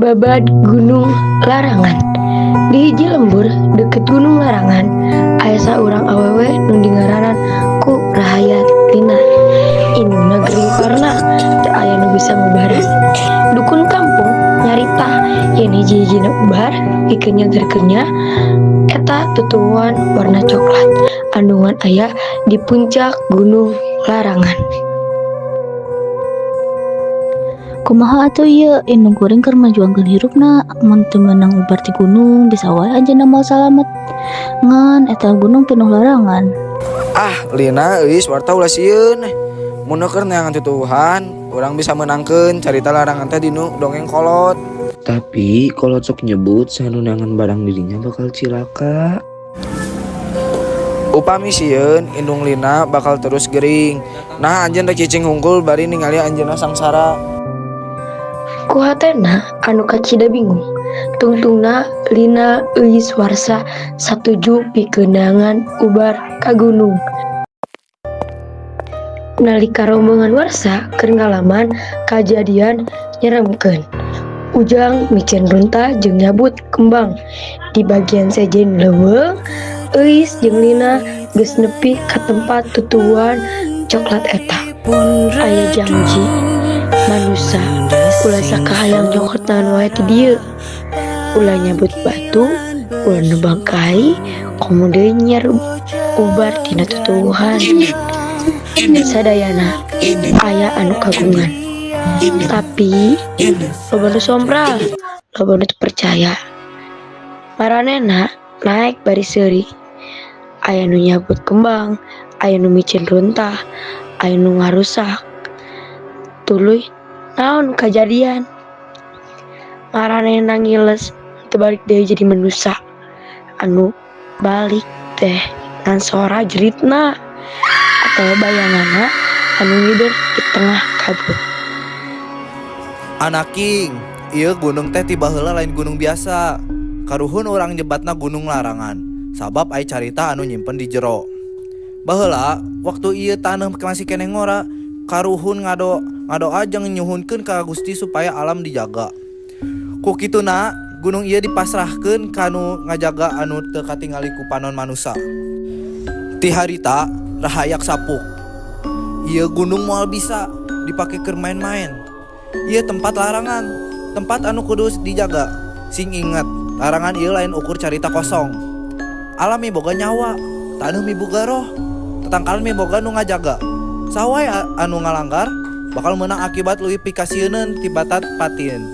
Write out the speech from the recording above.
Babad Gunung Larangan. Di hiji lembur deukeut Gunung Larangan aya saurang awewe nu dingaranan ku Rahayat Lina. Indungna gering parna teu aya nu bisa ngubaran. Dukun kampung nyarita yen hiji-hijina ubar pikeun nyegerkeun nya eta tutuwuhan warna coklat andungan aya di puncak Gunung Larangan. Kumaha atuh ieu indung kuring keur majuangkeun hirupna mun teu meunang ubar ti gunung bisa wae anjeunna moal salamet. Ngan eta gunung pinuh larangan. Ah, Lina euis warta ulah sieun. Mun keur neangan tutuwuhan, urang bisa meunangkeun carita larangan teh dinu dongeng kolot. Tapi kolot sok nyebut saha nu neangan barang dirinya bakal cilaka. Upami sieun, indung Lina bakal terus gering. Nah, anjeun rek cicing hungkul bari ningali anjeunna sangsara. Ku hatena anu kacida bingung, tungtungna Lina euis Warsa satuju pikeun neangan ubar ka gunung. Nalika rombongan Warsa keur ngalaman kajadian nyeremkeun. Ujang miceun runtah jeung nyabut kembang. Di bagian sejen leuweung, Euis jeung Lina geus nepi ka tempat tutuwuhan coklat eta. Aya janji manusa ulah sakahayang nyokot naon wae ti dieu. Ulah nyabut batu, ulah nebang kai, komo deui nyiar ubar tina tutuwuhan. Sadayana aya anu kagungan. Tapi loba nu sompral, loba nu teu percaya. Maranehna naek bari seuri. Aya nu nyabut kembang, aya nu miceun runtah, aya nu ngarusak. Tuluy naon kajadian? Maranehna ngiles teu balik deui jadi manusa. Anu balik teh ngan sora jeritna atawa bayanganna anu ngider di tengah kabut. Anaking, ieu gunung teh ti baheula lain gunung biasa. Karuhun urang nyebatna Gunung Larangan, sabab aya carita anu nyimpen di jero. Baheula, waktu ieu taneuh masih keneh ngora, karuhun ngadoa jeung nyuhunkeun ka Gusti supaya alam dijaga. Ku kituna, gunung ieu dipasrahkeun ka nu ngajaga anu teu katingali ku panon manusa. Ti harita rahayak sapuk. Ieu gunung moal bisa dipake keur main-main. Ieu tempat larangan, tempat anu kudu dijaga. Sing inget, larangan ieu lain ukur carita kosong. Alam miboga nyawa, taneuh miboga roh, tetangkalan miboga nu ngajaga. Saha wae anu ngalanggar bakal meunang akibat leuwih pikasieuneun tibatan patin.